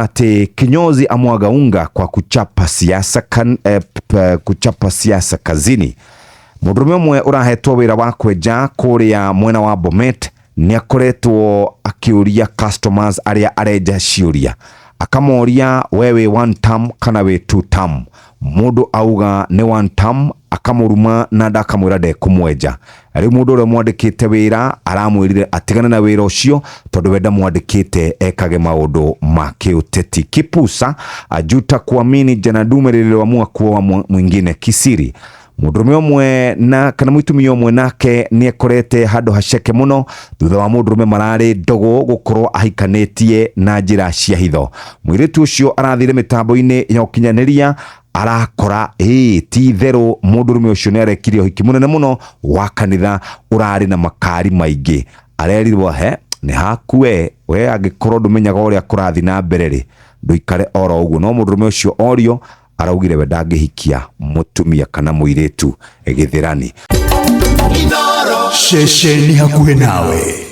Atĩ kinyozi amwaga unga kwa kuchapa siasa kan, eh, p, kuchapa siasa kazini. Mũndũrũme ũmwe ũrahetwo wĩra wa kwenja kũrĩa mwena wa Bomet nĩ akoretwo akĩũria customers arĩa arenja ciũria, akamoria, "We wĩ one term kana wĩ two term?" Mũndũ auga nĩ one term, akamũruma na ndakamwĩra ndekũmwenja. Rĩu mũndũ ũrĩa mwandĩkĩte wĩra aramwĩrire atigane na wĩra ũcio tondũ we ndamwandĩkĩte ekage maũndũ ma kĩũteti. Kipusa ajuta kuamini jana dume lililoamua kuoa mwingine kisiri. Mũndũrũme ũmwe na kana mũtumia ũmwe nake nĩ ekorete handũ haceke mũno thutha wa mũndũrũme mararĩ ndũgũ gũkorwo ahikanĩtie na njĩra cia hitho. Mũirĩtu ũcio arathire mĩtambo-inĩ ya ũkinyanĩria, arakora ĩĩ ti itherũ mũndũrũme ũcio nĩ arekire ũhiki mũnene mũno wa kanitha ũrarĩ na makari maingĩ. Arerirwo he nĩ haku we we angĩkorwo ndũmenyaga ũrĩa kũrathiĩ na mbere rĩ, ndũikare oro ũguo. No mũndũrũme ũcio orio araugire we ndangĩhikia mũtumia kana mũirĩtu gĩthĩrani. Ceceni hakuhĩ nawe.